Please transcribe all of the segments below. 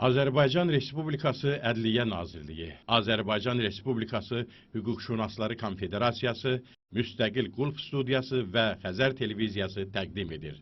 Azərbaycan Respublikası Ədliyyə Nazirliyi, Azərbaycan Respublikası Hüquqşünasları Konfederasiyası, Müstəqil Qulp Studiyası və Xəzər Televiziyası təqdim edir.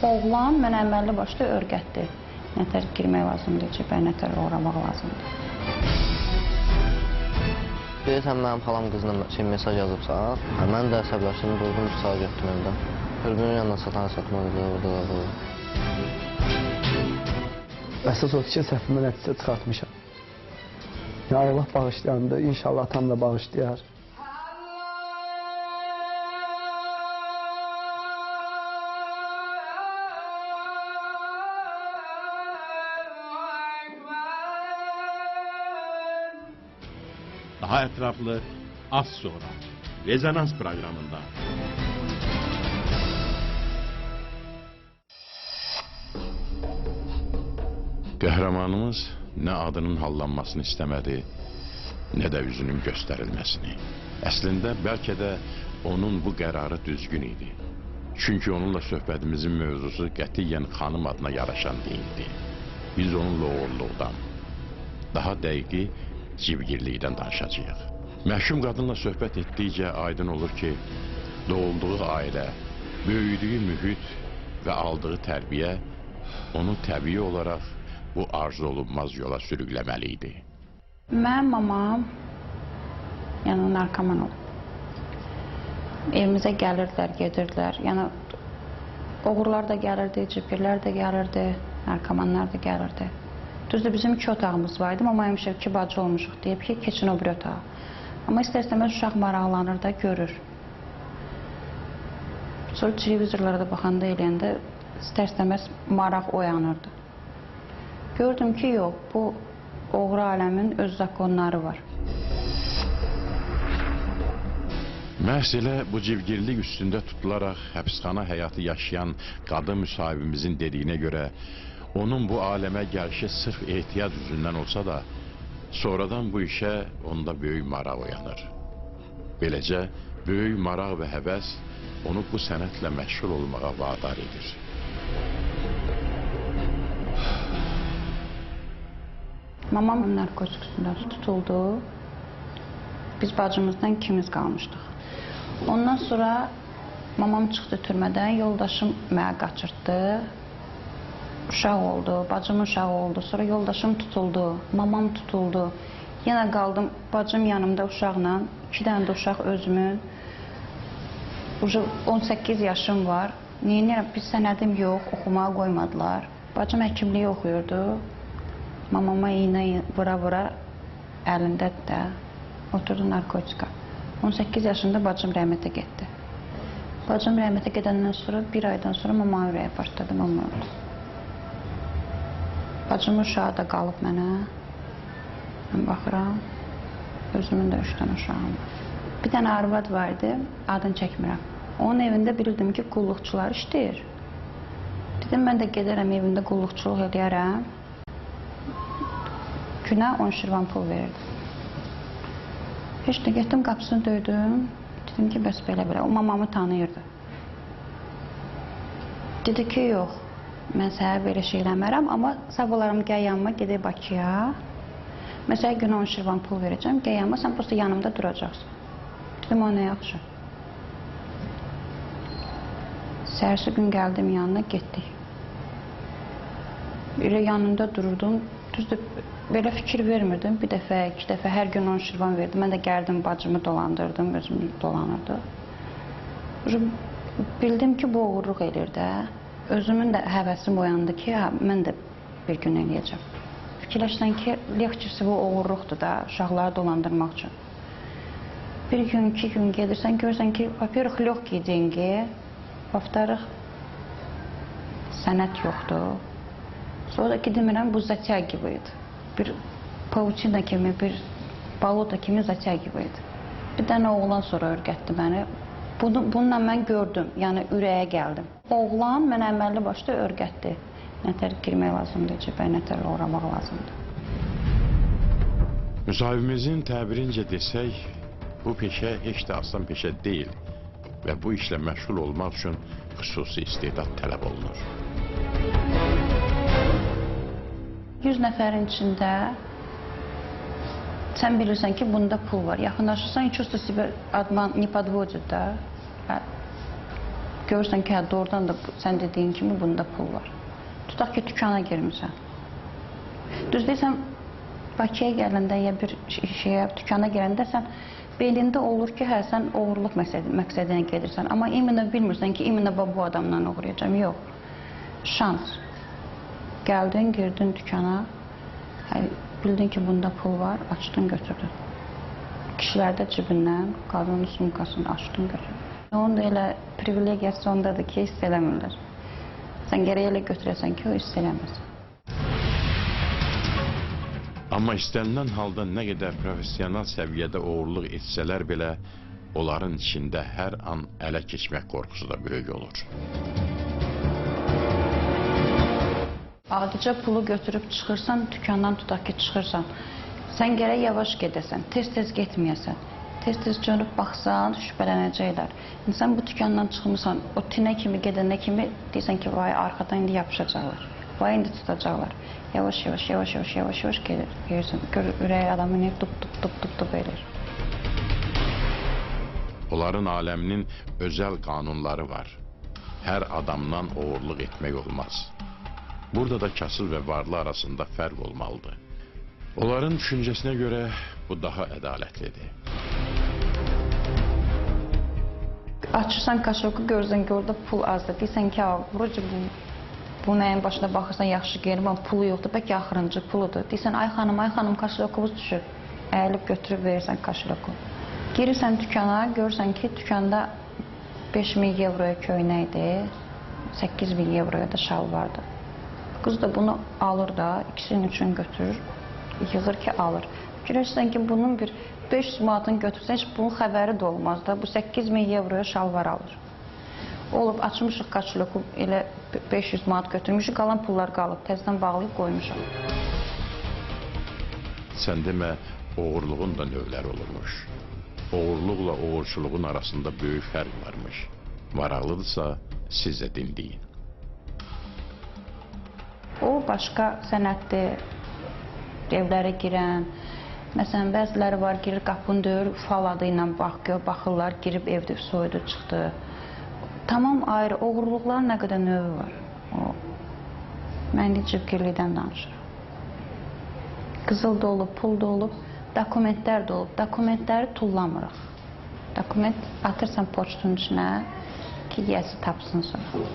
Oğlan mənə əməlli başlı öyrətdi. Nətər girmək lazımdır, cibə, nətər uğramaq lazımdır. Deyirsən, mənim xalam qızına mesaj yazıbsan. Mən də əsəbləşdim, durdum, 3 saat getdim evdən. Hürbünün yanına satan satmadı, orada da bu. Əsas odur ki, səhvimə nəticə çıxartmışam. Ya Allah bağışlayandır, inşallah atam da bağışlayar. Daha ətraflı az sonra Rezonans proqramında. Qəhrəmanımız nə adının hallanmasını istəmədi, nə də üzünün göstərilməsini. Əslində, bəlkə də onun bu qərarı düzgün idi. Çünki onunla söhbətimizin mövzusu qətiyyən xanım adına yaraşan deyildi. Biz onunla oğurluqdan, daha dəqiqi cibgirlikdən danışacağıq. Məhkum qadınla söhbət etdikcə aydın olur ki, doğulduğu ailə, böyüdüyü mühit və aldığı tərbiyə onu təbii olaraq bu arzu olunmaz yola sürükləməli idi. Mənim mamam, yəni narkoman olub. Evimizə gəlirdilər, gedirdilər. Yəni oğrular da gəlirdi, cibgirlər də gəlirdi, narkomanlar da gəlirdi. Düzdür, bizim 2 otağımız var idi. Mama həmişə 2 bacı olmuşuq deyib ki, keçin o bir otağa. Amma istər-istəməz uşaq maraqlanır da, görür. Sonra televizorlara da baxanda eləyəndə istər-istəməz maraq oyanırdı. Gördüm ki, yox, bu oğru aləmin öz zakonları var. Məhz elə bu civgirlik üstündə tutularaq həbsxana həyatı yaşayan qadın müsahibimizin dediyinə görə, onun bu aləmə gəlişi sırf ehtiyac üzündən olsa da, sonradan bu işə onda böyük maraq oyanır. Beləcə, böyük maraq və həvəs onu bu sənətlə məşğul olmağa vadar edir. Mamam narkotik üstündə tutuldu. Biz bacımızdan ikimiz qalmışdıq. Ondan sonra mamam çıxdı türmədən, yoldaşım mənə qaçırtdı. Uşaq oldu, bacımın uşağı oldu, sonra yoldaşım tutuldu, mamam tutuldu. Yenə qaldım, bacım yanımda uşaqla, 2 dənə də uşaq özümün. 18 yaşım var, neynirəm, bir sənədim yox, oxumağa qoymadılar. Bacım həkimliyi oxuyurdu, mamama iynə vura-vura əlində də oturdu narkotika. 18 yaşında bacım rəhmətə getdi. Bacım rəhmətə gedəndən sonra, bir aydan sonra mamamın ürəyi partladı, mama öldü. Bacımın uşağı da qalıb mənə. Mən baxıram, özümün də 3 dənə uşağım var. Bir dənə arvad var idi, adını çəkmirəm. Onun evində bilirdim ki, qulluqçular işləyir. Dedim, mən də gedərəm evində qulluqçuluq eləyərəm. Günə 10 şirvan pul verirdim. Heç də getdim, qapısını döydüm. Dedim ki, bəs belə-belə. O mamamı tanıyırdı. Dedi ki, yox. Mən sənə belə şey eləmərəm, amma sabahlarım gəl yanıma, gedək Bakıya. Mən sənə günə 10 şirvan pul verəcəm, gəl yanıma, sən prosta yanımda duracaqsan. Dedim, o nə yaxşı. Səhərsi gün gəldim yanına, getdik. Elə yanında dururdum, düzdür, belə fikir vermirdim. Bir dəfə, 2 dəfə, hər gün 10 şirvan verdim. Mən də gəldim, bacımı dolandırdım, özümü dolanırdı. Bildim ki, bu oğurluq eləyir də. Özümün də həvəsim oyandı ki, mən də bir gün eləyəcəm. Fikirləşsən ki, lehçisi bu oğurluqdur da, uşaqları dolandırmaq üçün. Bir gün, 2 gün gedirsən, görürsən ki, во-первых, легкие деньги, во-вторых, sənət yoxdur. Sonra ki, demirəm, bu затягивает. Bir паутина kimi, bir balota kimi затягивает. Bir dənə oğlan sonra öyrətdi məni. Bununla mən gördüm, yəni ürəyə gəldim. Oğlan mənə əməlli başlı öyrətdi. Nətər girmək lazımdır cibə, nətər oğramaq lazımdır. Müsahibimizin təbirincə desək, bu peşə heç də asan peşə deyil və bu işlə məşğul olmaq üçün xüsusi istedad tələb olunur. 100 nəfərin içində sən bilirsən ki, bunda pul var. Yaxınlaşırsan, чувство себя adman не подводит da. Görürsən ki, hə, doğrudan da sən dediyin kimi bunda pul var. Tutaq ki, dükana girmirsən. Düz deyirsən, Bakıya gələndə ya bir şeyə, dükana girəndə sən belində olur ki, hə, sən oğurluq məqsədinə gedirsən. Amma imенно bilmirsən ki, imенно bu adamdan oğurlayacağam. Yox. Şans. Gəldin, girdin dükana, hə, bildin ki, bunda pul var, açdın, götürdün. Kişilər də cibindən, qadının sumkasını açdın, götürdün. Onun da elə privilegiyası ondadır ki, hiss eləmirlər. Sən gərək elə götürəsən ki, o hiss eləməsin. Amma istənilən halda nə qədər professional səviyyədə oğurluq etsələr belə, onların içində hər an ələ keçmək qorxusu da böyük olur. Adicə pulu götürüb çıxırsan, dükandan tutaq ki, çıxırsan. Sən gərək yavaş gedəsən, tez-tez getməyəsən. Tez-tez dönüb baxsan, şübhələnəcəklər. İnsan bu dükandan çıxmısan, o tinə kimi gedənə kimi deyirsən ki, vay, arxadan indi yapışacaqlar, vay, indi tutacaqlar. Yavaş-yavaş, yavaş-yavaş, yavaş-yavaş gedir. Görürsən, gör, ürəyi adamı niyə dup-dup-dup-dup eləyir. Onların aləminin özəl qanunları var. Hər adamdan oğurluq etmək olmaz. Burada da kasıb və varlı arasında fərq olmalıdır. Onların düşüncəsinə görə bu daha ədalətlidir. Açırsan kaşoku, görürsən ki, orada pul azdır. Deyirsən ki, vurucu bu nəyin başına baxırsan, yaxşı geyinir, amma pulu yoxdur, bəlkə axırıncı puludur. Deyirsən, ay xanım, ay xanım, kaşokumuz düşüb. Əyilib götürüb verirsən kaşoku. Girirsən dükana, görürsən ki, dükanda 5.000 avroya köynəkdir, 8.000 avroya da şalvardır. Qız da bunu alır da, ikisinin üçün götürür, yığır ki, alır. Görürsən ki, bunun bir 500 manatını götürsən, heç bunun xəbəri də olmaz da, bu 8.000 avroya şalvar alır. Olub, açmışıq kaşloku, elə 500 manat götürmüşük, qalan pullar qalıb, təzdən bağlayıb qoymuşuq. Sən demə, oğurluğun da növləri olurmuş. Oğurluqla oğurçuluğun arasında böyük fərq varmış. Maraqlıdırsa, siz də dinləyin. O başqa sənətdir, evlərə girən, məsələn, bəziləri var, girir, qapını döyür, fal adı ilə baxırlar, girib evdə soydu, çıxdı. Tamam ayrı, oğurluqların nə qədər növü var. Mən indi cibgirlikdən danışıram. Qızıl da olub, pul da olub, dokumentlər də olub. Dokumentləri tullamırıq. Dokument atırsan poçtun içinə ki, yiyəsi tapsın sonra.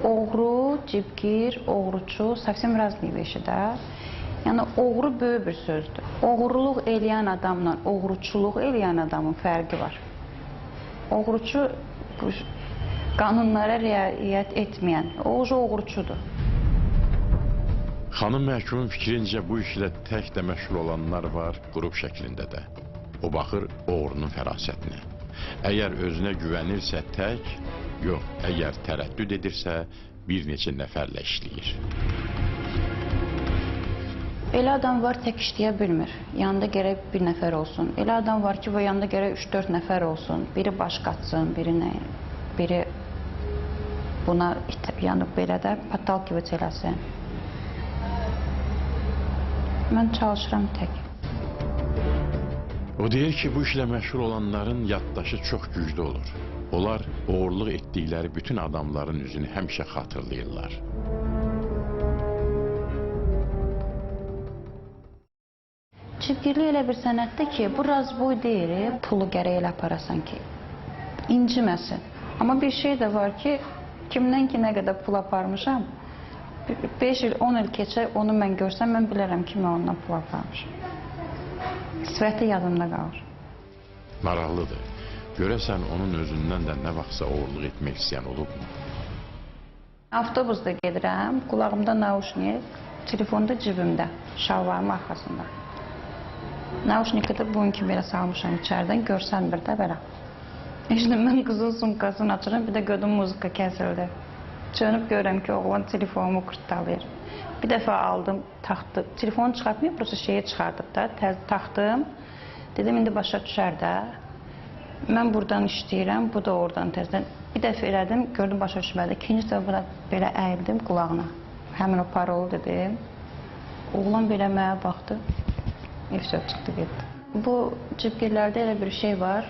Oğru, cibgir, oğruçu, совсем разные вещи, da. Yəni, oğru böyük bir sözdür. Oğurluq eləyən adamla oğruçuluq eləyən adamın fərqi var. Oğruçu qanunlara riayət etməyən, o oğruçudur. Xanım məhkumun fikrincə bu işlə tək də məşğul olanlar var, qrup şəklində də. O baxır oğrunun fərasətinə. Əgər özünə güvənirsə tək, yox, əgər tərəddüd edirsə, bir neçə nəfərlə işləyir. Elə adam var, tək işləyə bilmir. Yanında gərək bir nəfər olsun. Elə adam var ki, bu yanında gərək 3-4 nəfər olsun. Biri baş qatsın, biri nə, biri buna, yəni belə də подталкивать eləsin. Mən çalışıram tək. O deyir ki, bu işlə məşğul olanların yaddaşı çox güclü olur. Onlar oğurluq etdikləri bütün adamların üzünü həmişə xatırlayırlar. Cibgirlik elə bir sənətdir ki, bu razboy deyil, pulu gərək elə aparasan ki, inciməsin. Amma bir şey də var ki, kimdən ki nə qədər pul aparmışam, 5 il, 10 il keçər, onu mən görsəm, mən bilərəm ki, mən ondan pul aparmışam. Sifəti yadımda qalır. Maraqlıdır. Görəsən, onun özündən də nə vaxtsa oğurluq etmək istəyən olubmu? Avtobusda gedirəm, qulağımda nauşnik, telefonda cibimdə, şalvarımın arxasında. Nauşnika da bunun kimi belə salmışam içərdən, görsənmir də belə. İşte mən qızın sumkasını açıram, bir də gördüm muzika kəsildi. Çönüb görürəm ki, oğlan telefonumu qırtdalayır. Bir dəfə aldım, taxdı. Telefonu çıxartmayıb, prosta şeyi çıxardıb da, taxdım. Dedim, indi başa düşər də. Mən buradan işləyirəm, bu da oradan təzdən. Bir dəfə elədim, gördüm başa düşmədi. İkinci dəfə buna belə əyildim qulağına. Həmin o parolu dedim. Oğlan belə mənə baxdı. İfşa çıxdı, getdi. Bu cibgirlərdə elə bir şey var.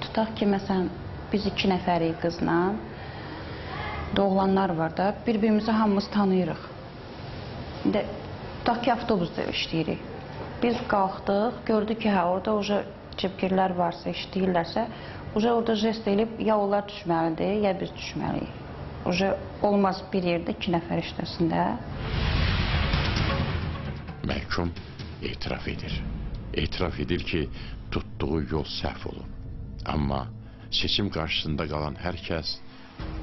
Tutaq ki, məsələn, biz 2 nəfərik qızla. Oğlanlar var da, bir-birimizi hamımız tanıyırıq. İndi tutaq ki, avtobusda işləyirik. Biz qalxdıq, gördük ki, hə, orada uca cibgirlər varsa, işləyirlərsə, uca orada jest eləyib, ya onlar düşməlidir, ya biz düşməliyik. Uca olmaz bir yerdə 2 nəfər işləsin də. Məhkum etiraf edir. Etiraf edir ki, tutduğu yol səhv olub. Amma seçim qarşısında qalan hər kəs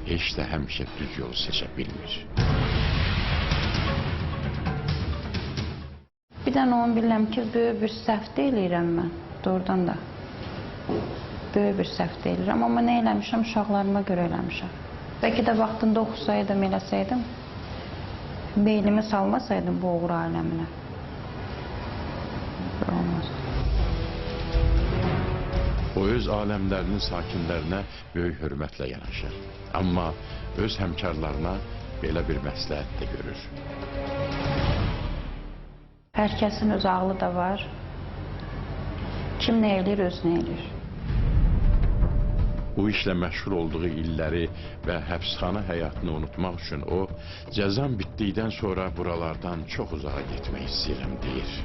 heç də həmişə düz yolu seçə bilmir. Bir dənə onu bilirəm ki, böyük bir səhv eləyirəm mən, doğrudan da. Böyük bir səhv eləyirəm, amma nə eləmişəm, uşaqlarıma görə eləmişəm. Bəlkə də vaxtında oxusaydım, eləsəydim, beynimi salmasaydım bu oğru aləminə. Olmaz. O öz aləmlərinin sakinlərinə böyük hörmətlə yanaşır. Amma öz həmkarlarına belə bir məsləhət də görür. Hər kəsin öz ağlı da var. Kim nə eləyir, özünə eləyir. Bu işlə məşğul olduğu illəri və həbsxana həyatını unutmaq üçün o, cəzam bitdikdən sonra buralardan çox uzağa getmək istəyirəm, deyir.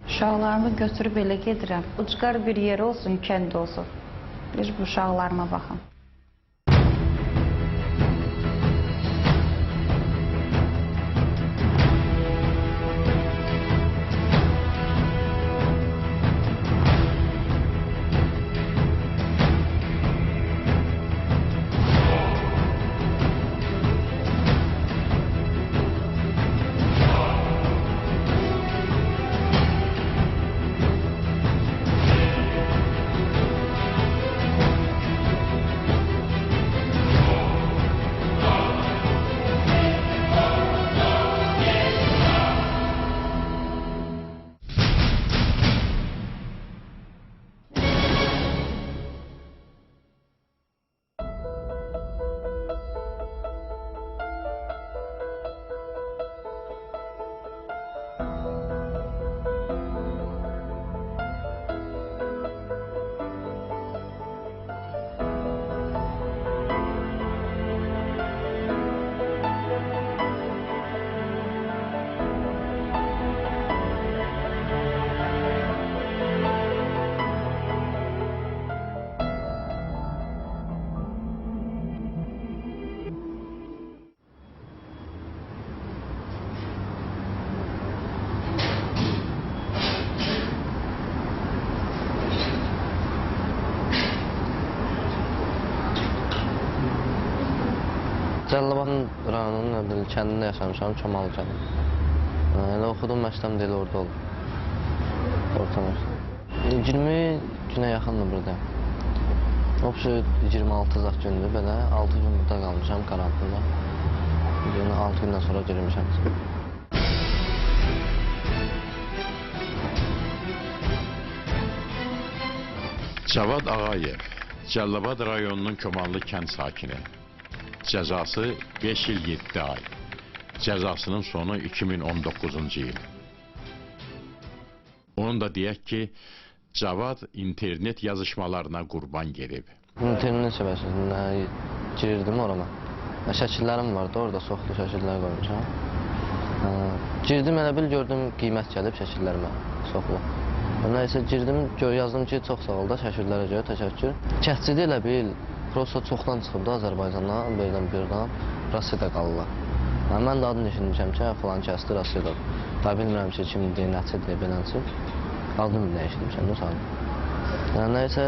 Uşaqlarımı götürüb elə gedirəm. Ucqar bir yer olsun, kənd olsun. Bir bu uşaqlarıma baxın. Cəlilabad rayonunun kəndində yaşamışam, Komalı kəndi. Elə oxudum, məktəb də elə orada olub. Orta məktəb. 20 günə yaxındır burada. Obşu 26 zat gündür belə, 6 gün burada qalmışam karantinda. Yəni 6 gündən sonra girmişəm. Cavad Ağayev, Cəlilabad rayonunun Komalı kənd sakini. Cəzası 5 il 7 ay. Cəzasının sonu 2019-cu il. Onun da deyək ki, Cavad internet yazışmalarına qurban gedib. İnternet şəbəkəsinə girirdim orama. Şəkillərim vardı, orada çoxlu şəkillər qoymuşam. Girdim, elə bil gördüm qiymət gəlib şəkillərimə çoxlu. Nəysə girdim, yazdım ki, çox sağ ol da şəkillərə görə təşəkkür. Kəsçidi elə bil, prosta çoxdan çıxıb da Azərbaycandan, birdən Rusiyada qalırlar. Mən də adını düşünmüşəm ki, filan kəsdi Rusiyada. Daha bilmirəm ki, kimdir, nəçidir, beləncə. Adını dəyişdirmişəm də sanırım. Nəysə,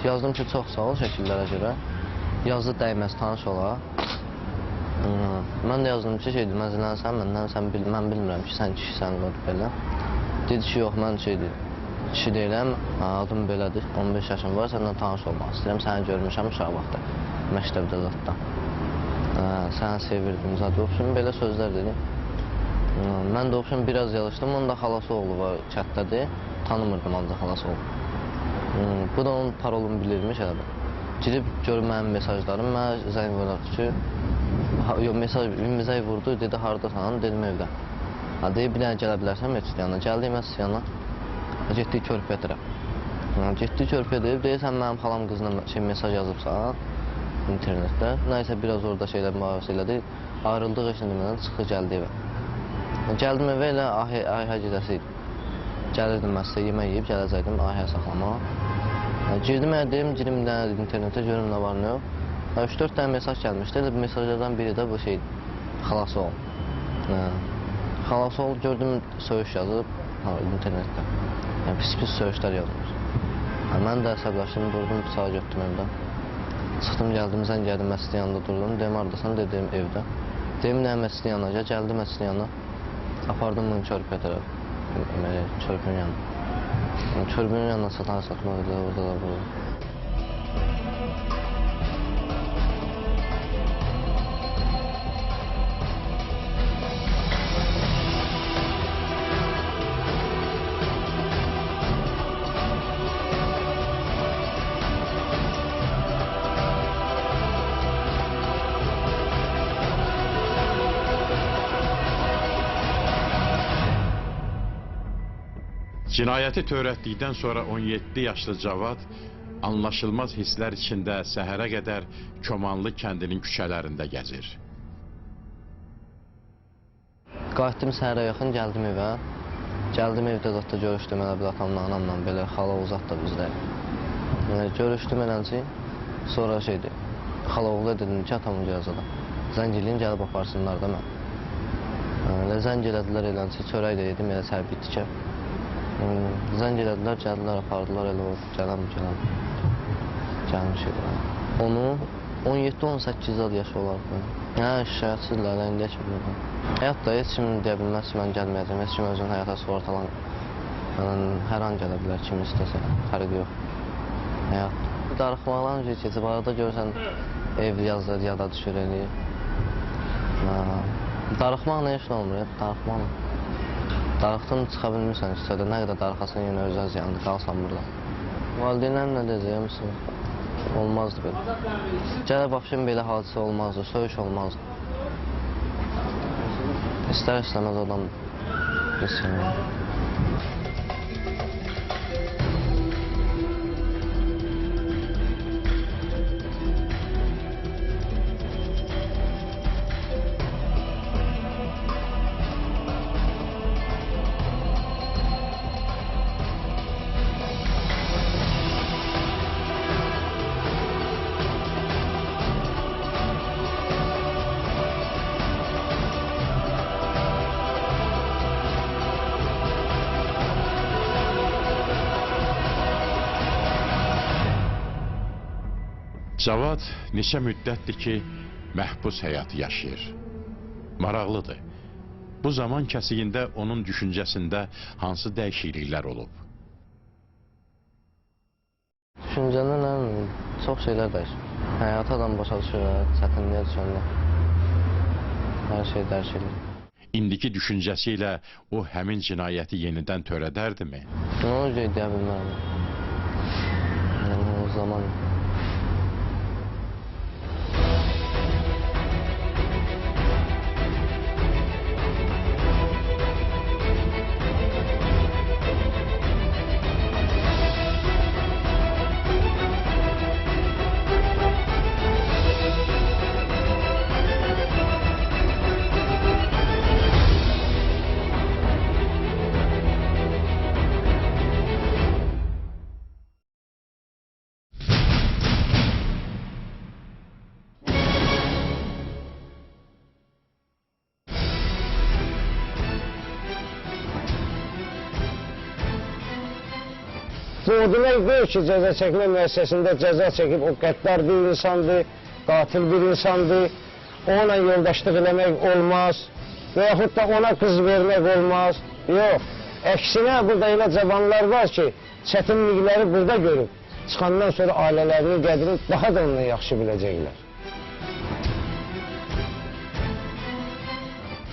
yazdım ki, çox sağ ol şəkillərə görə. Yazdı dəyməz, tanış ola. Mən də yazdım ki, şeydir, məzələnsən məndən, sən bil, mən bilmirəm ki, sən kişisən, belə. Dedi ki, yox, mən şeydir, kişi deyiləm, adım belədir, 15 yaşım var, səndən tanış olmaq istəyirəm, səni görmüşəm uşaq vaxtı, məktəbdə zətdə. Səni sevirdim, zət, vəbşim, belə sözlər dedi. Mən də vəbşim biraz yazışdım, onun da xalası oğlu var, kətdədir, tanımırdım ancaq xalası oğlu. Bu da onun parolunu bilirmiş elə bil. Girib görür mənim mesajlarım, mənə zəng vurdu ki, yox, mesaj vurdu, dedi hardasan, dedim evdə. Deyib, bir dənə gələ bilərsən məscidin yanına. Gəldik məscidin yanına, getdik körpüyə tərəf. Getdik körpüyə deyib, deyir, sən mənim xalam qızına mesaj yazıbsan internetdə. Nəysə, biraz orada şeylər mübahisə elədi. Ayrıldıq heç nə demədən, çıxdı, gəldi evə. Gəldim evə elə Ayhə gecəsi idi. Gəlirdim məscidə, yemək yeyib gələcəkdim Ayhə saxlamağa. Girdim, dedim, girim dənə internetə, görüm nə var, nə yox. 3-4 dənə mesaj gəlmişdi. Elə mesajlardan biri də bu şey, xalası ol. Xalası ol, gördüm, söyüş yazıb internetdə. Yəni, pis-pis söyüşlər yazmış. Mən də əsəbləşdim, durdum, bıçağı götürdüm evdən. Çıxdım, gəldim, zəng gəldim, məscidin yanında durdum. Dedim, haradasan, dedim, evdə. Dedim, nə məscidin yanına gəl, gəldim məscidin yanına. Apardım bunu körpüyə tərəf, körpünün yanına. Körpünün yanına satan satmaq idi, orada da burada. Cinayəti törətdikdən sonra 17 yaşlı Cavad anlaşılmaz hisslər içində səhərə qədər Komanlı kəndinin küçələrində gəzir. Qayıtdım səhərə yaxın, gəldim evə. Gəldim evdə zətdə görüşdüm elə bir atamla, anamla belə, xala uzat da bizdə. Görüşdüm elənci, sonra şeydi, xala oğlu dedim ki, atamı gələcək. Zəng eləyin, gəlib aparsınlar da mən. Elə zəng elədilər elənci, çörək də yedim, elə səhər bitdi ki. Zəng elədilər, gəldilər, apardılar, elə oldu, gələm, gəlmiş idi. Onu 17-18 yaşı olardı. Hə, şikayətçidirlər, indiyə kimi yoxdur. Həyat da heç kim deyə bilməz ki, mən gəlməyəcəm, heç kim özünün həyata sığortalan, hər an gələ bilər, kim istəsə, fərqi yox. Həyat. Darıxmaqdan şey keçib, arada görürsən, ev yazır, yada düşür, eləyir. Darıxmaqla heç nə olmur, darıxmaqla. Darıxdın, çıxa bilmirsən küçədə, nə qədər darıxasan yenə özə ziyandır, qalsan burada. Valideynlərim nə deyəcəyəm, olmazdı belə. Gəlib vəbşim belə hadisə olmazdı, söyüş olmazdı. İstər-istəməz adam risk eləyir. Cavad neçə müddətdir ki, məhbus həyatı yaşayır. Maraqlıdır. Bu zaman kəsiyində onun düşüncəsində hansı dəyişikliklər olub? Düşüncəndə nə bilim, çox şeylər dəyişir. Həyata adam başa düşür, çətinliyə düşəndə hər şey dəyişilir. İndiki düşüncəsi ilə o həmin cinayəti yenidən törədərdimi? Onu deyə bilmərəm. O zaman... Bu o demək deyil ki, cəza çəkmə müəssisəsində cəza çəkib o qəddar bir insandır, qatil bir insandır, onunla yoldaşlıq eləmək olmaz və yaxud da ona qız vermək olmaz. Yox, Əksinə, burada elə cavanlar var ki, çətinlikləri burada görüb, çıxandan sonra ailələrinin qədrini daha da ondan yaxşı biləcəklər.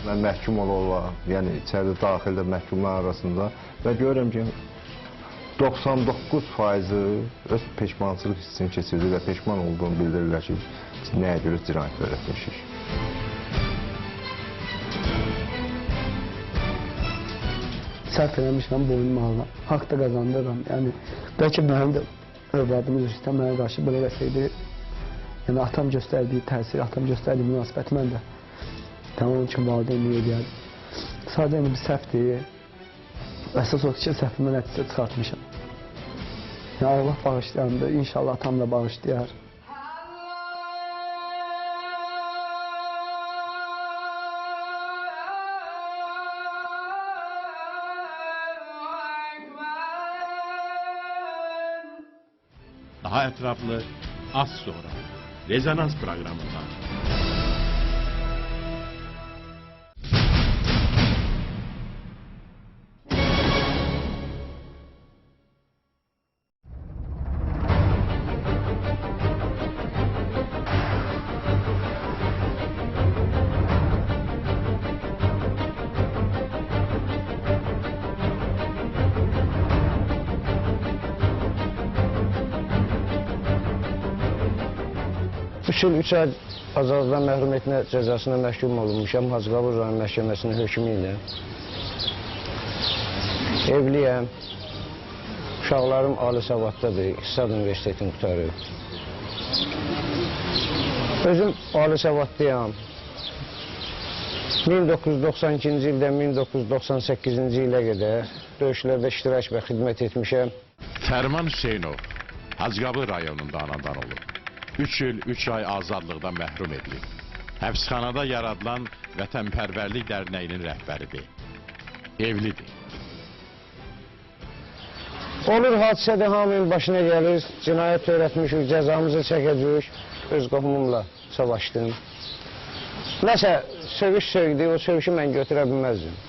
Mən məhkum olarlar, yəni içəridə daxildə məhkumlar arasında və görürəm ki, 99%-i öz peşmançılıq hissini keçirdi və peşman olduğunu bildirirlər ki, nəyə görə cinayət törətmişik. Səhv eləmişəm, boynum alıram. Haqq da qazandırıram. Yəni, bəlkə mənim də övladım üzr istəyirəm, mənə qarşı belə eləsəydi, yəni atam göstərdiyi təsir, atam göstərdiyi münasibəti mən də tamam üçün valideynlik eləyərdim. Sadəcə yəni bir səhvdir. Əsas odur ki, səhvimə nəticə çıxartmışam. Yəni Allah bağışlayandır, inşallah atam da bağışlayar. Daha ətraflı az sonra Rezonans proqramında. Üç il, 3 ay azadlıqdan məhrum etmə cəzasına məhkum olunmuşam Hacıqabul rayon məhkəməsinin hökmü ilə. Evliyəm, uşaqlarım ali savaddadır, İqtisad Universitetini qurtarıb. Özüm ali savadlıyam. 1992-ci ildən 1998-ci ilə qədər döyüşlərdə iştirak və xidmət etmişəm. Fərman Hüseynov Hacıqabul rayonunda anadan olub. 3 il, 3 ay azadlıqdan məhrum edilib. Həbsxanada yaradılan Vətənpərvərlik Dərnəyinin rəhbəridir. Evlidir. Olur hadisə də hamının başına gəlir. Cinayət törətmişik, cəzamızı çəkəcəyik. Öz qohumumla savaşdım. Nəsə söyüş söydü, o söyüşü mən götürə bilməzdim.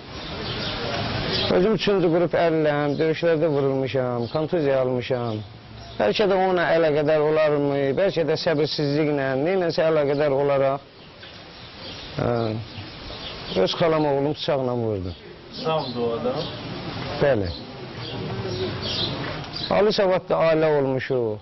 Özüm 3-cü qrup ərləm, döyüşlərdə vurulmuşam, kontuziya almışam. Bəlkə də ona əlaqədar olarmı, bəlkə də səbirsizliklə, neynəsə əlaqədar olaraq öz xalam oğlum bıçaqla vurdu. Sağdır o adam? Bəli. Ali savadlı ailə olmuşuq.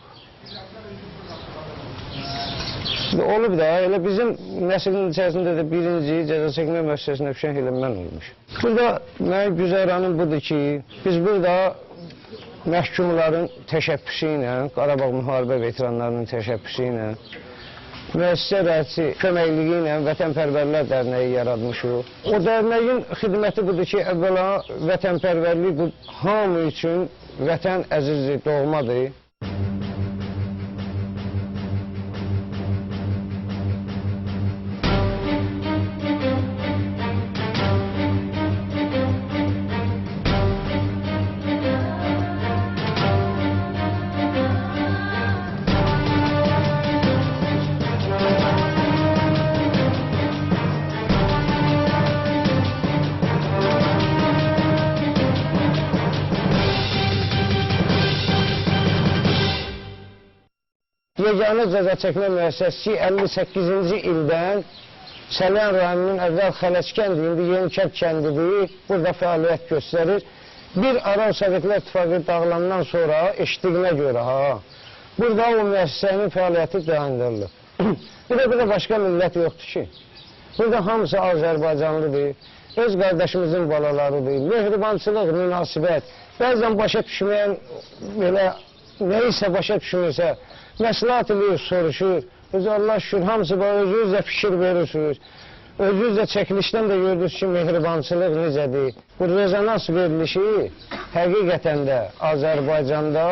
Olub da, elə bizim nəslin içərisində də birinci cəza çəkmə müəssisəsinə düşən elə mən olmuşum. Burada mənim güzəranım budur ki, biz burada məhkumların təşəbbüsü ilə, Qarabağ müharibə veteranlarının təşəbbüsü ilə, müəssisə rəisi köməkliyi ilə Vətənpərvərlər Dərnəyi yaratmışıq. O dərnəyin xidməti budur ki, əvvəla vətənpərvərlik bu hamı üçün vətən əzizdir, doğmadır. Yeganə cəza çəkmə müəssisəsi 58-ci ildən Səlyan rayonunun əvvəl Xələc kəndi, indi Yenikənd kəndidir, burada fəaliyyət göstərir. Bir ara Sovetlər İttifaqı dağılandan sonra eşitdiyinə görə, burada o müəssisənin fəaliyyəti dayandırılır. Bir də burada başqa millət yoxdur ki. Burada hamısı Azərbaycanlıdır, öz qardaşımızın balalarıdır, mehribançılıq, münasibət, bəzən başa düşməyən, belə nəyisə başa düşmürsə, məsləhət eləyir, soruşur. Özü Allah şükür, hamısı özünüz də fikir verirsiniz. Özünüz də çəkilişdən də gördünüz ki, mehribançılıq necədir. Bu rezonans verilişi həqiqətən də Azərbaycanda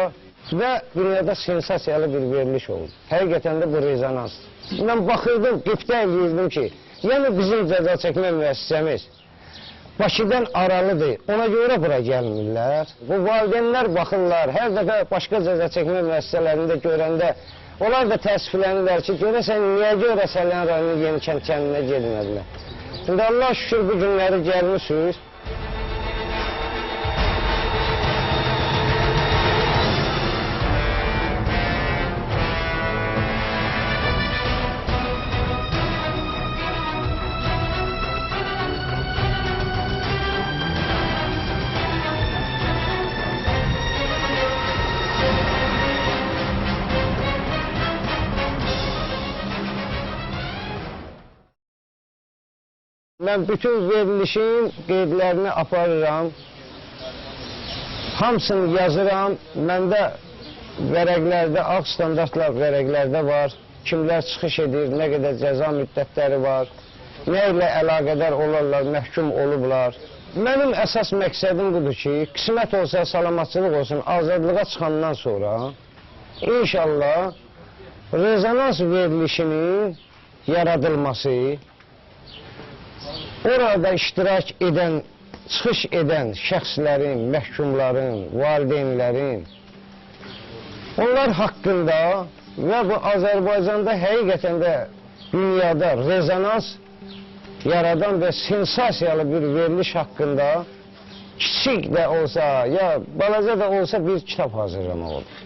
və dünyada sensasiyalı bir veriliş oldu. Həqiqətən də bu rezonans. Mən baxırdım, qibtə eləyirdim ki, yəni bizim cəza çəkmə müəssisəmiz Bakıdan aralıdır, ona görə bura gəlmirlər. Bu valideynlər baxırlar, hər dəfə başqa cəza çəkmə müəssisələrində görəndə onlar da təəssüflənirlər ki, görəsən niyə görə Səlyan rayonunun Yenikənd kəndinə gedmədilər. İndi Allah şükür bu günləri gəlmişsiniz. Mən bütün verilişin qeydlərini aparıram. Hamısını yazıram. Məndə vərəqlərdə, ağ standartlar vərəqlərdə var. Kimlər çıxış edir, nə qədər cəza müddətləri var, nə ilə əlaqədar olarlar, məhkum olublar. Mənim əsas məqsədim budur ki, qismət olsa, salamatçılıq olsun, azadlığa çıxandan sonra inşallah rezonans verilişinin yaradılması, orada iştirak edən, çıxış edən şəxslərin, məhkumların, valideynlərin, onlar haqqında və bu Azərbaycanda həqiqətən də dünyada rezonans yaradan və sensasiyalı bir veriliş haqqında kiçik də olsa, ya balaca da olsa bir kitab hazırlamaq olur.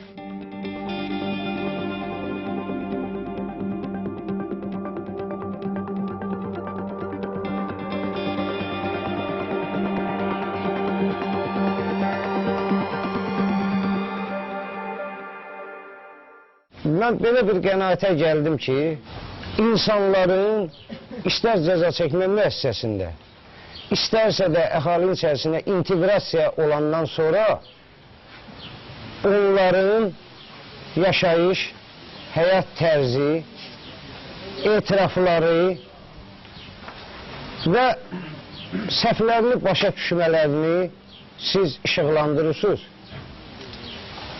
Mən belə bir qənaətə gəldim ki, insanların istər cəza çəkmə müəssisəsində, istərsə də əhalinin içərisində inteqrasiya olandan sonra onların yaşayış, həyat tərzi, etirafları və səhvlərini başa düşmələrini siz işıqlandırırsınız.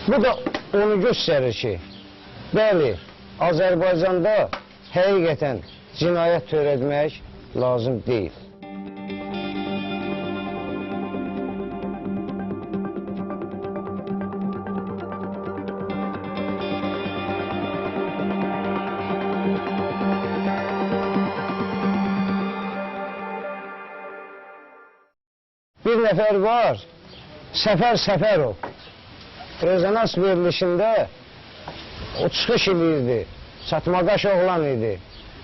Bu da onu göstərir ki, bəli, Azərbaycanda həqiqətən cinayət törətmək lazım deyil. Bir nəfər var, Səfər Səfərov. Rezonans verilişində o çıxış eləyirdi, çatmaqaş oğlan idi.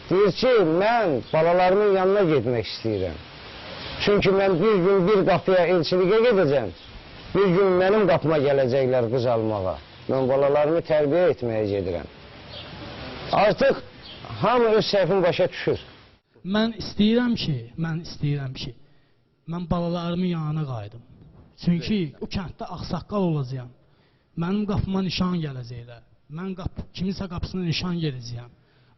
Deyir ki, mən balalarımın yanına getmək istəyirəm. Çünki mən bir gün bir qapıya elçiliyə gedəcəm, bir gün mənim qapıma gələcəklər qız almağa. Mən balalarımı tərbiyə etməyə gedirəm. Artıq hamı öz səhvini başa düşür. Mən istəyirəm ki, mən balalarımın yanına qayıdım. Çünki o kənddə ağsaqqal olacağam. Mənim qapıma nişan gələcəklər. Mən kiminsə qapısına nişan gedəcəyəm.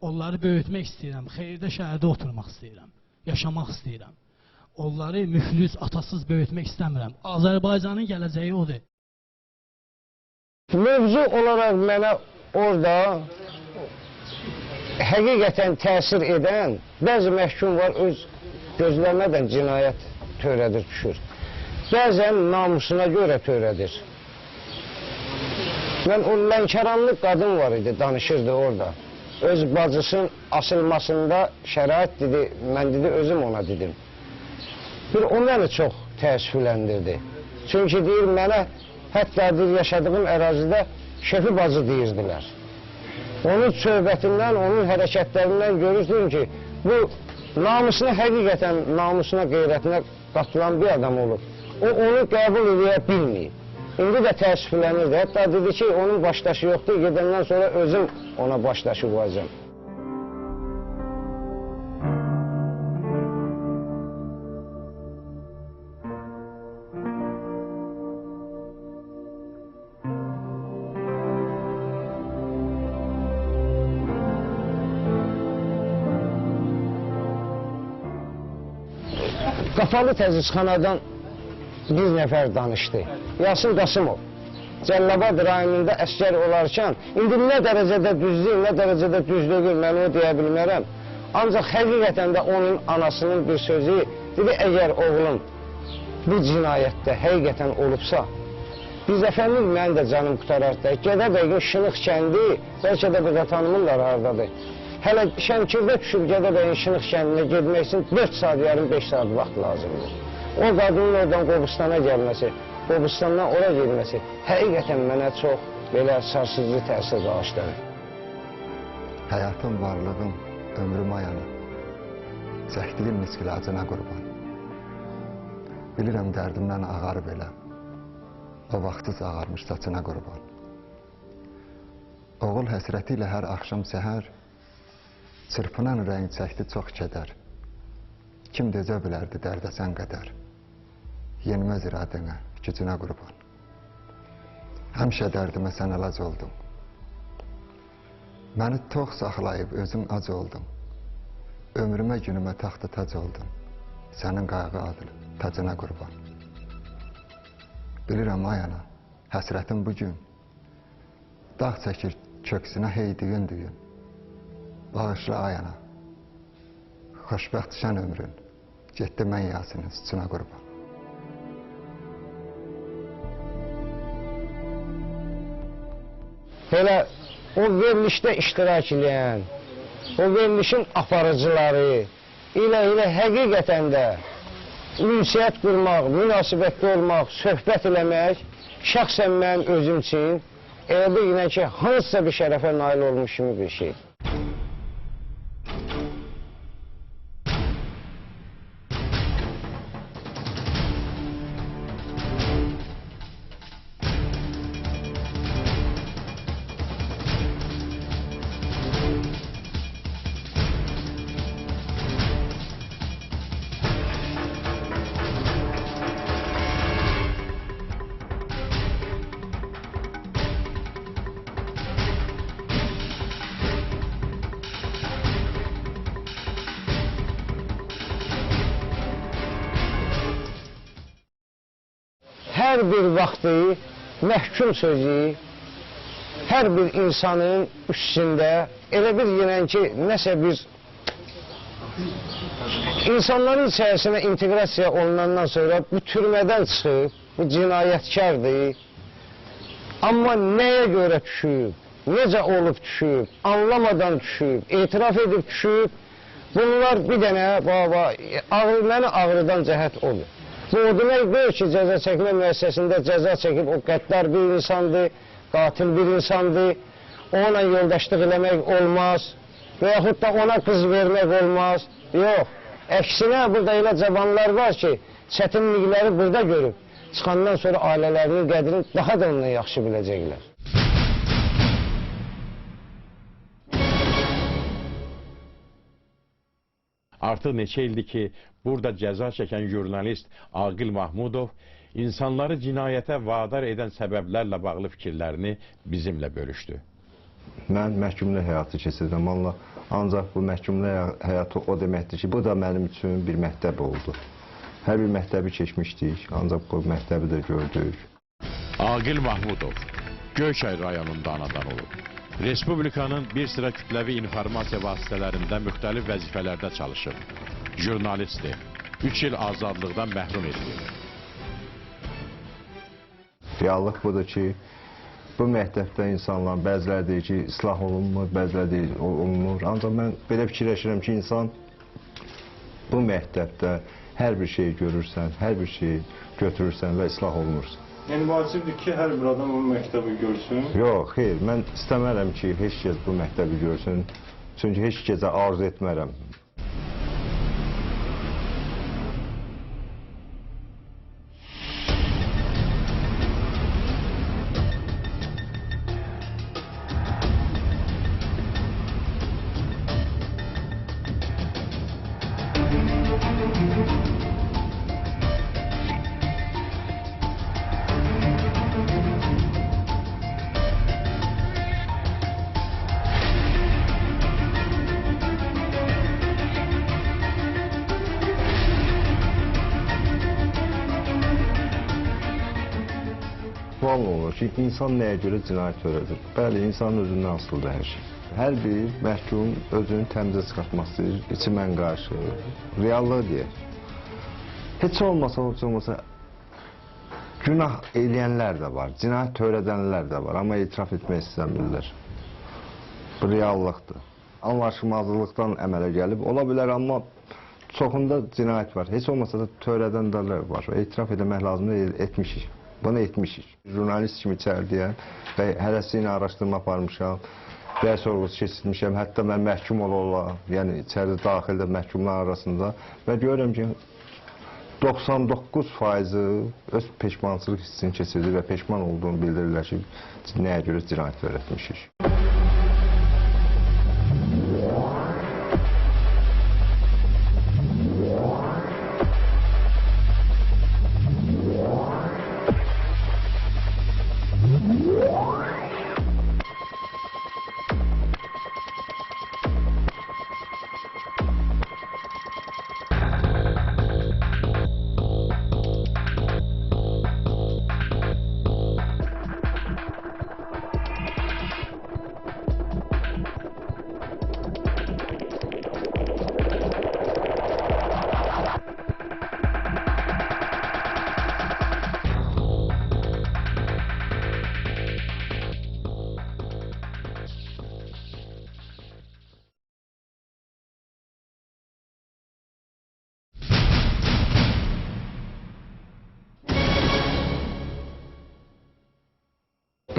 Onları böyütmək istəyirəm. Xeyirdə şəhərdə oturmaq istəyirəm. Yaşamaq istəyirəm. Onları müflis, atasız böyütmək istəmirəm. Azərbaycanın gələcəyi odur. Mövzu olaraq mənə orada həqiqətən təsir edən bəzi məhkum var, öz gözləmədən cinayət törədir, düşür. Bəzən namusuna görə törədir. Mən o Lənkəranlı qadın var idi, danışırdı orada. Öz bacısının asılmasında şərait dedi, mən dedi, özüm ona dedim. Bir o məni çox təəssüfləndirdi. Çünki deyir, mənə hətta deyir, yaşadığım ərazidə şefi bacı deyirdilər. Onun söhbətindən, onun hərəkətlərindən görürsün ki, bu namusuna, həqiqətən namusuna, qeyrətinə qatılan bir adam olub. O, onu qəbul edə bilməyib. İndi də təəssüflənirdi. Hətta dedi ki, onun başdaşı yoxdur, gedəndən sonra özüm ona başdaşı qoyacağam. Qapalı təzyiqxanadan bir nəfər danışdı. Yasin Qasımov, Cəllabad rayonunda əsgər olarkən, indi nə dərəcədə düzdür, nə dərəcədə düz deyil, mən onu deyə bilmərəm. Ancaq həqiqətən də onun anasının bir sözü, dedi, əgər oğlum bu cinayətdə həqiqətən olubsa, biz əfəndim, mənim də canım qutarar da, Gədəbəyin Şınıq kəndi, bəlkə də burada tanımırlar haradadır. Hələ Şəmkirdə düşüb Gədəbəyin Şınıq kəndinə getmək üçün 4 saat, yarım 5 saat vaxt lazımdır. O qadının oradan Qobustana gəlməsi, Qobustandan ora getməsi həqiqətən mənə çox belə sarsıcı təsir bağışladı. Həyatım, varlığım, ömrüm ayanı, çəkdiyim miskilacına qurban. Bilirəm dərdimdən ağarıb elə, o vaxtsız ağarmış saçına qurban. Oğul həsrəti ilə hər axşam səhər, çırpınan ürəyin çəkdi çox kədər. Kim dözə bilərdi dərdə sən qədər? Yenməz iradənə, gücünə qurban. Həmişə dərdimə sən əlac oldun. Məni tox saxlayıb özün ac oldun. Ömrümə günümə taxta tac oldun. Sənin qayğı adlı tacına qurban. Bilirəm ay ana, həsrətim bugün. Dağ çəkir köksünə hey düyün düyün. Bağışla ay ana, xoşbəxt şən ömrün. Getdi mən Yasinin suçuna qurban. Elə o verilişdə iştirak edən, o verilişin aparıcıları ilə həqiqətən də ünsiyyət qurmaq, münasibətdə olmaq, söhbət eləmək şəxsən mənim özüm üçün elə bilginən ki, hansısa bir şərəfə nail olmuş kimi bir şey. Hər bir vaxtı məhkum sözü, hər bir insanın üstündə elə bir yenən ki, nəsə bir insanların içərisinə inteqrasiya olunandan sonra bu türmədən çıxıb, bu cinayətkardır. Amma nəyə görə düşüb, necə olub düşüb, anlamadan düşüb, etiraf edib düşüb, bunlar bir dənə, baba, məni ağrıdan cəhət olur. Bu o demək deyil ki, cəza çəkmə müəssisəsində cəza çəkib, o qəddar bir insandır, qatil bir insandır, onunla yoldaşlıq eləmək olmaz və yaxud da ona qız vermək olmaz. Yox, əksinə burada elə cavanlar var ki, çətinlikləri burada görüb, çıxandan sonra ailələrinin qədrini daha da ondan yaxşı biləcəklər. Artıq neçə ildir ki, burada cəza çəkən jurnalist Aqil Mahmudov insanları cinayətə vadar edən səbəblərlə bağlı fikirlərini bizimlə bölüşdü. Mən məhkumluq həyatı keçirdim, ancaq bu məhkumluq həyatı o deməkdir ki, bu da mənim üçün bir məktəb oldu. Hər bir məktəbi keçmişdik, ancaq bu məktəbi də gördük. Aqil Mahmudov Göyçay rayonunda anadan olub. Respublikanın bir sıra kütləvi informasiya vasitələrində müxtəlif vəzifələrdə çalışıb. Jurnalistdir. 3 il azadlıqdan məhrum edilib. Reallıq budur ki, bu məktəbdə insanlar bəziləri deyir ki, islah olunmur, bəziləri deyir olunmur. Ancaq mən belə fikirləşirəm ki, insan bu məktəbdə hər bir şeyi görürsən, hər bir şeyi götürürsən və islah olunursan. Yəni vacibdir ki, hər bir adam bu məktəbi görsün? Yox, xeyr, mən istəmərəm ki, heç kəs bu məktəbi görsün. Çünki heç kəsə arzu etmərəm. Sual olur ki, insan nəyə görə cinayət törədir? Bəli, insanın özündən asılıdır hər şey. Hər bir məhkum özünü təmizə çıxartmaq istəyir, içi mən qarşı, reallığı deyək. Heç olmasa, günah eləyənlər də var, cinayət törədənlər də var, amma etiraf etmək istəmirlər. Bu reallıqdır. Anlaşılmazlıqdan əmələ gəlib, ola bilər, amma çoxunda cinayət var. Heç olmasa da törədənlər var. Etiraf etmək lazımdır, etmişik. Bunu etmişik. Jurnalist kimi içəridəyəm və hərəsi ilə araşdırma aparmışam, rəy sorğusu keçirmişəm. Hətta mən məhkum ola-ola, yəni içəridə daxildə məhkumlar arasında və görürəm ki, 99%-i öz peşmançılıq hissini keçirdi və peşman olduğunu bildirirlər ki, nəyə görə cinayət törətmişik.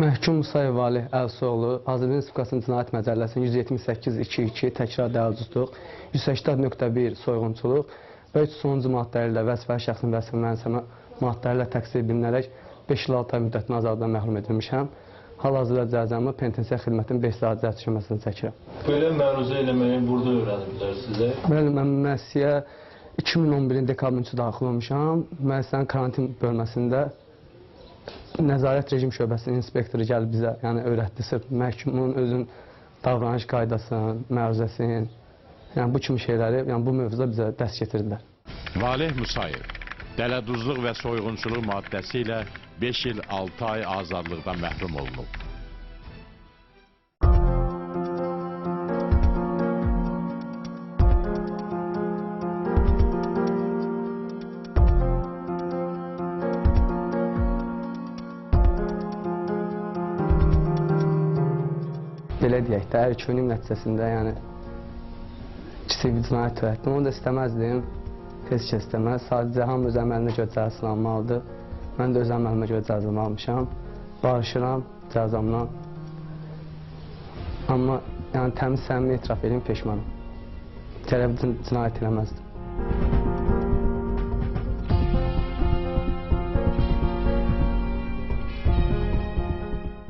Məhkum Musayev Valeh Əlsoğlu Azərbaycan Respublikasının Cinayət Məcəlləsinin 178.2.2 təkrar dələduzluq, 180.1 soyğunçuluq və 310-cu maddələri ilə vəzifəli şəxsin vəzifə mənimsəmə maddələri ilə təqsir bilinərək 5 il 6 ay müddətinə azadlıqdan məhrum edilmişəm. Hal-hazırda cəzamı penitensiar xidmətin 5 saat cəza çəkməsini çəkirəm. Belə məruzə eləməyi burada öyrəniblər sizə? Bəli, mən müəssisəyə 2011-in dekabrın 3-ü daxil olmuşam. Müəssisənin karantin bölməsində nəzarət rejim şöbəsinin inspektoru gəlib bizə, yəni öyrətdi sırf məhkumun özün davranış qaydasını, məruzəsini, yəni bu kimi şeyləri, yəni bu mövzuda bizə dərs getirdilər. Valeh Musayev dələduzluq və soyğunçuluq maddəsi ilə 5 il 6 ay azadlıqdan məhrum olunub. Belə deyək də, ərköyünlüyüm nəticəsində, yəni kiçik bir cinayət törətdim. Onu da istəməzdim, heç kəs istəməz. Sadəcə hamı öz əməlinə görə cəzasını almalıdır. Mən də öz əməlimə görə cəzamı almışam. Barışıram cəzamla. Amma yəni, təmiz səmimi etiraf edeyim, peşmanım. Gərək cinayət eləməzdim.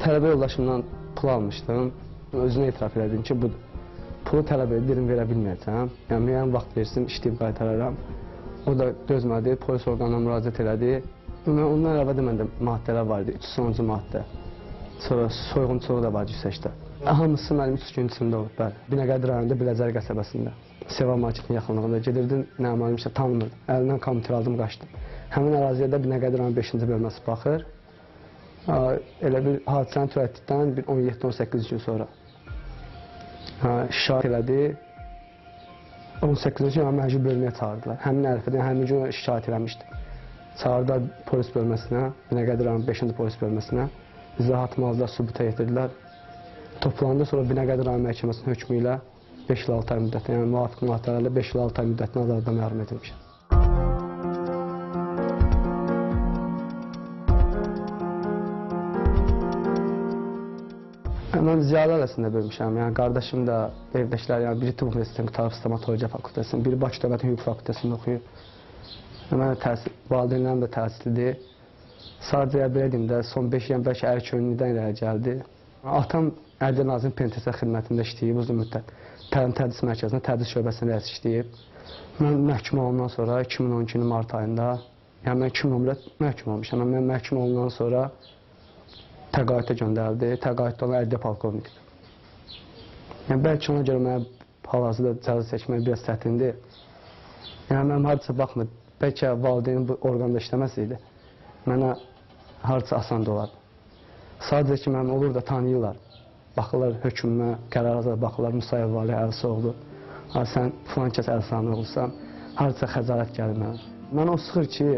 Tələbə yoldaşımdan pul almışdım. Özünə etiraf elədim ki, bu pulu tələb edirəm, verə bilməyəcəm. Yəni, müəyyən vaxt versin, işləyib qaytararam. O da dözmədi, polis orqanına müraciət elədi. Ondan əlavə də məndə maddələr var idi, 310-cu maddə. Sonra soyğunçuluq da var 180. Hamısı mənim 3 gün içində olub, bəli. Binəqədi rayonunda, Biləcər qəsəbəsində. Seva marketinin yaxınlığında gedirdim, naməlum işə tanımırdım. Əlindən kompüter aldım, qaçdım. Həmin əraziyə də Binəqədi rayonun 5-ci bölməsi baxır. Elə bir hadisəni törətdikdən bir 17-18 gün sonra şikayət elədi. 18-ci gün məcbur bölməyə çağırdılar. Həmin ərəfədən həmin gün şikayət eləmişdi. Çağırdılar polis bölməsinə, Binəqədi rayonun 5-ci polis bölməsinə. İzahatımı aldılar, sübuta yetirdilər. Toplandı, sonra Binəqədi rayon məhkəməsinin hökmü ilə 5 il 6 ay müddətinə, yəni müvafiq maddələrlə 5 il 6 ay müddətinə azadlıqdan məhrum edilmişəm. Mən ziyalı ailəsində böyümüşəm. Yəni qardaşım da, evdəkilər, yəni biri Tibb Universitetinin Qurtarıb Stomatologiya fakültəsində, biri Bakı Dövlət Hüquq Fakültəsində oxuyur. Mən də təhsil, valideynlərim də təhsillidir. Sadəcə belə deyim də, son 5 il bəlkə ərköyünlükdən irəli gəldi. Atam Ədliyyə Nazirliyinin penitensiar xidmətində işləyib uzun müddət. Təlim Tədris Mərkəzində tədris şöbəsində rəis işləyib. Mən məhkum olandan sonra 2012-ci mart ayında, yəni mən 2011-də məhkum olmuşam. Mən məhkum olandan sonra təqaüdə göndərildi. Təqaüddə olan ədliyyə polkovnikidir. Yəni, bəlkə ona görə mənə hal-hazırda cəza çəkmək biraz çətindir. Yəni, mənim hardasa baxmır, bəlkə valideynim bu orqanda işləməsəydi, mənə hardasa asan da olardı. Sadəcə ki, mənim olur da tanıyırlar. Baxırlar hökmümə, qərara baxırlar, Musayev Valeh Əlsoğlu. Ha, sən filan kəs Əlsanı olsan, hardasa xəcalət gəlir mənə. Mənə o sıxır ki,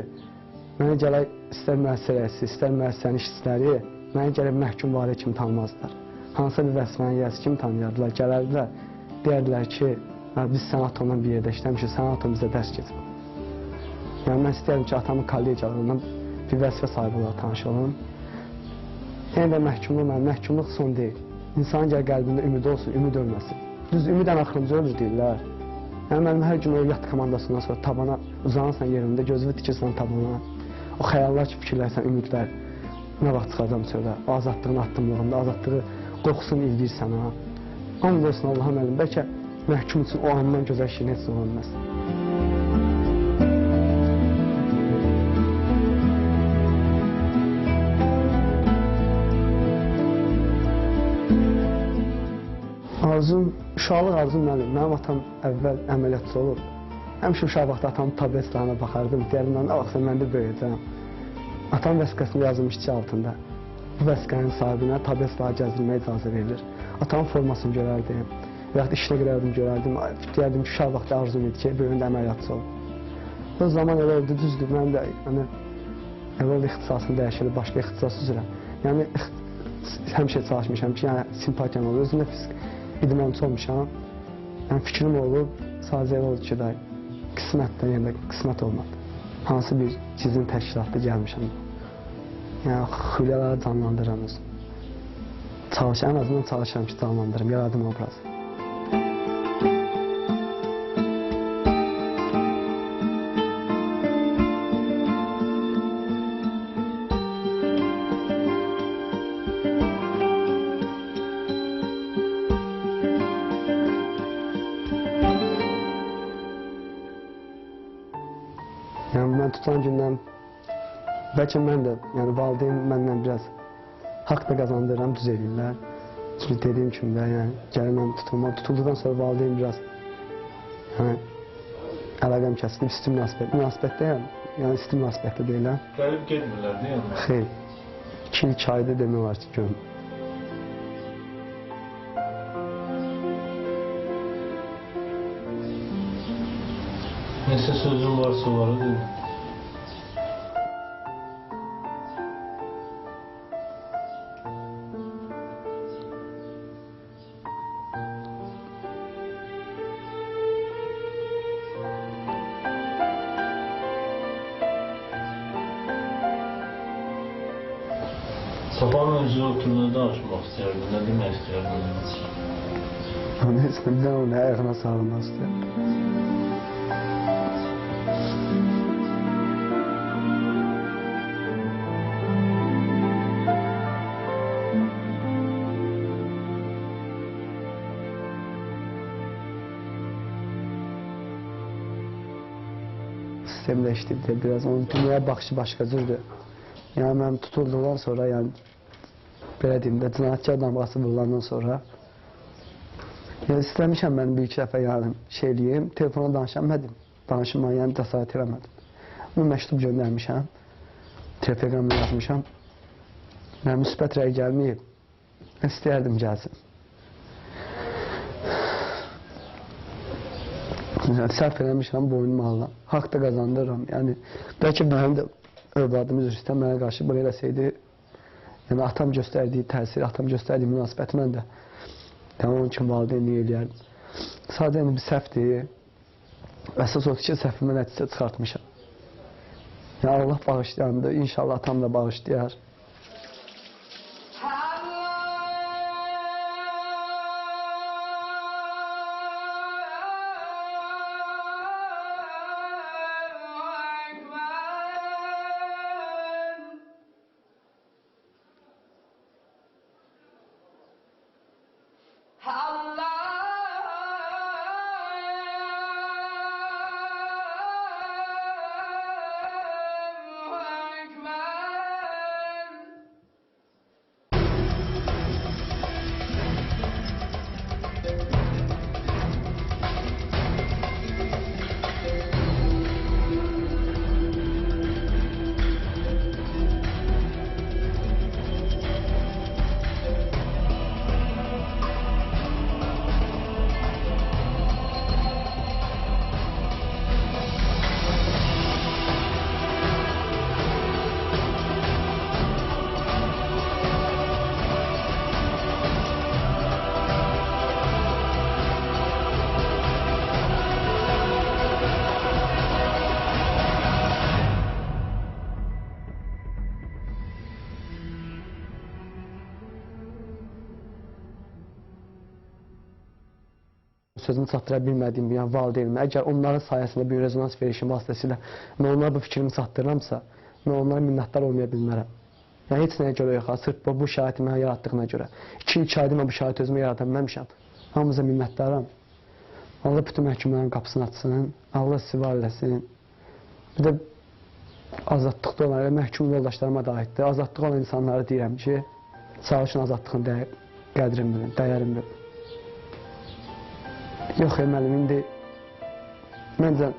mənə gələk istər müəssisə rəisi, istər müəssisənin işçiləri, mənə gəlib məhkum Valeh kimi tanımazdılar. Hansısa bir vəzifənin yiyəsi kimi tanıyardılar, gələrdilər, deyərdilər ki, biz sən atamla bir yerdə işləmişik, sən atam bizə dərs keçib. Yəni, mən istəyərdim ki, atamın kollegiyalarından bir vəzifə sahibi olaraq tanış olum. Yenə də məhkumluq, mənim məhkumluq son deyil. İnsanın gəl qəlbində ümid olsun, ümid ölməsin. Düz ümid ən axırıncı ölür deyirlər. Yəni, mənim hər gün o yat komandasından sonra tabana uzanırsan yerimdə, gözünü tikirsən tabana. O xəyallar ki, fikirlərsən, ümidlər. Nə vaxt çıxacam çölə, azadlığın addımlığında, azadlığı qoxusunu izləyirsən ha. And olsun Allah'a müəllim, bəlkə məhkum üçün o andan gözəl şey heç nə ola bilməz. Arzum, uşaqlıq arzum mənim. Mənim atam əvvəl əməliyyatçı olub. Həmişə uşaq vaxtı atamın tablet silahına baxardım. Deyərdim, mən nə vaxtsa mən də böyüyəcəm. Atam vəsiqəsində yazılmış ki altında. Bu vəsiqənin sahibinə tablet silahı gəzdirməyə icazə verilir. Atamın formasını görərdim. Və yaxud işinə girərdim, görərdim. Deyərdim ki, uşaq vaxtı arzum idi ki, böyüyəndə əməliyyatçı olum. O zaman elə oldu, düzdür. Mənim də yəni, elə oldu ixtisasım dəyişildi, başqa ixtisas üzrə. Yəni, həmişə çalışmışam ki, yəni, simpatiyam oldu. Özümdə fizik idmançı olmuşam. Yəni, fikrim olub, sadəcə elə oldu ki, da, qismətdən, yəni qismət olmadı. Hansı bir gizlin təşkilatda gəlmişəm. Yəni, xülyaları canlandıram özüm. Çalışıram, ən azından çalışıram ki, canlandırım, yaradım obrazı. Yəni, mən tutan gündən, bəlkə mən də, yəni valideyn məndən biraz haqq da qazandırıram, düz eləyirlər. Çünki dediyim kimi də, yəni gəlməm tutulmam. Tutulduqdan sonra valideyn biraz, yəni əlaqəm kəsilib, isti münasibət. Münasibətdəyəm, yəni isti münasibətdə deyiləm. Gəlib getmirlər, deyil mi? Xeyr. 2 il 2 ayda demək olar ki, görmür. Nəsə sözün varsa var, değil mi? Safanın özü otur, nə danışmaq istəyərdin, nə demək istəyərdin? Heç nə, bir dənə onun ayağına sarılmaq istəyərdim. Sistemləşdirdi biraz, onun dünyaya baxışı başqa cürdür. Yəni, mən tutulduqdan sonra, yəni, belə deyim də, cinayətkar damğası vurulandan sonra, yəni, istəmişəm mən bir iki dəfə, yəni, şey eləyim, telefona danışamadım, danışma, yəni, cəsarət eləmədim. Bunu məktub göndərmişəm, teleqramla yazmışam, yəni, müsbət rəy gəlməyib, mən istəyərdim gəlsin. Yəni, səhv eləmişəm, boynumu alıram, haqq da qazandırıram, yəni, bəlkə mənim də övladım üzr istəyən mənə qarşı belə eləsəydi, yəni atam göstərdiyi təsir, atam göstərdiyi münasibəti mən də, yəni onun kimi valideynlik eləyərdim. Sadəcə yəni bir səhvdir, əsas odur ki, səhvimə nəticə çıxartmışam. Yəni Allah bağışlayandır, inşallah atam da bağışlayar. Sözümü çatdıra bilmədiyim, yəni valideynimə, əgər onların sayəsində bir rezonans verişim vasitəsilə mən onlara bu fikrimi çatdırıramsa, mən onlara minnətdar olmaya bilmərəm. Yəni heç nəyə görə yox, sırf bu şəraiti mənə yaratdığına görə. 2 il 2 ayda mən bu şəraiti özümə yarada bilməmişəm. Hamımıza minnətdaram. Allah bütün məhkumların qapısını açsın, Allah sizi var eləsin. Bir də azadlıqda olan, məhkum yoldaşlarıma da aiddir. Azadlıqda olan insanlara deyirəm ki, çalışın azadlığın qədrini bilin, dəyərini bilin. Yox, müəllim, indi məncə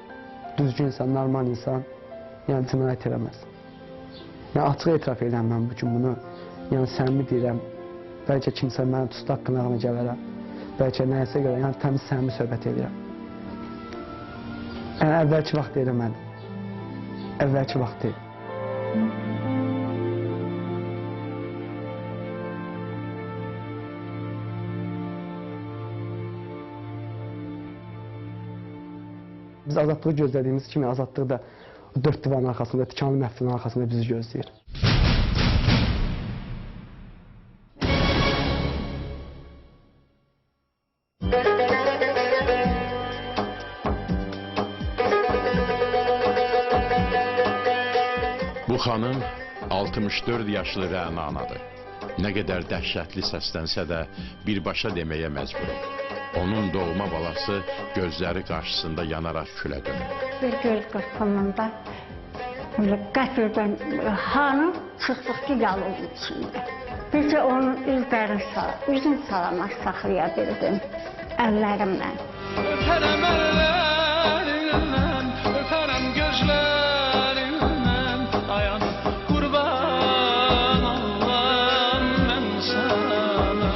düzgün insan, normal insan, yəni cinayət eləməz. Yəni açıq etiraf edirəm mən bugün bunu, yəni səmimi deyirəm, bəlkə kimsə mənim tutaq qınağına gələrəm, bəlkə nəyəsə görə, yəni təmiz səmimi söhbət edirəm. Yəni əvvəlki vaxt eləmədim, əvvəlki vaxt deyil. Biz azadlığı gözlədiyimiz kimi azadlığı da dörd divarın arxasında, tikanlı məhfilin arxasında bizi gözləyir. xanım 64 yaşlı Rəna anadır. Nə qədər dəhşətli səslənsə də birbaşa deməyə məcburuq. Onun doğma balası gözləri qarşısında yanaraq külə dönüb. Bir göz qırpımında qəfildən hanı çıxdıq ki, yalın içində. Bircə onun üzlərini, üzün salamat saxlaya bildim əllərimlə. Öpərəm əllərindən, öpərəm gözlərindən, ayan qurban olan mən sana.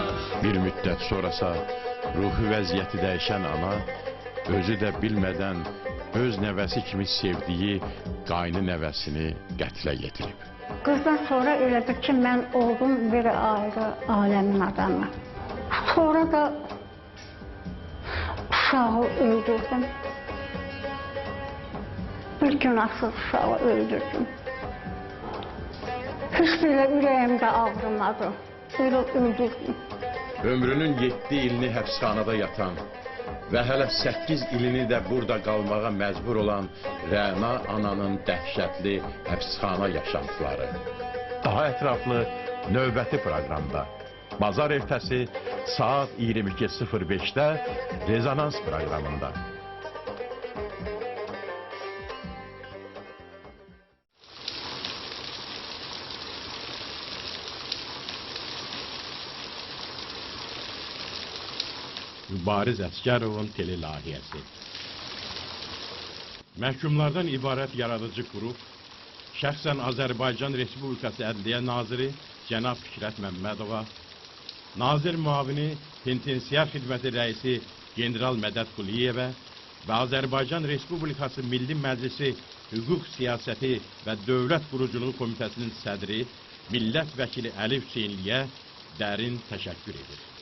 Bir müddət sonrasa ruhi vəziyyəti dəyişən ana özü də bilmədən öz nəvəsi kimi sevdiyi qaynı nəvəsini qətlə yetirib. Qızdan sonra elə bil ki, mən oldum bir ayrı aləmin adamı. Sonra da uşağı öldürdüm. Bir günahsız uşağı öldürdüm. Heç belə ürəyimdə ağrımadı. Elə öldürdüm. Ömrünün 7 ilini həbsxanada yatan və hələ 8 ilini də burada qalmağa məcbur olan Rəna ananın dəhşətli həbsxana yaşantıları. Daha ətraflı növbəti proqramda. Bazar ertəsi saat 22:05-də Rezonans proqramında. Mübariz Əsgərovun telelayihəsi. Məhkumlardan ibarət yaradıcı qrup, şəxsən Azərbaycan Respublikası Ədliyyə Naziri cənab Fikrət Məmmədova, Nazir müavini Penitensiar Xidməti rəisi General Mədəd Quliyevə və Azərbaycan Respublikası Milli Məclisi Hüquq Siyasəti və Dövlət Quruculuğu Komitəsinin sədri millət vəkili Əli Hüseynliyə dərin təşəkkür edir.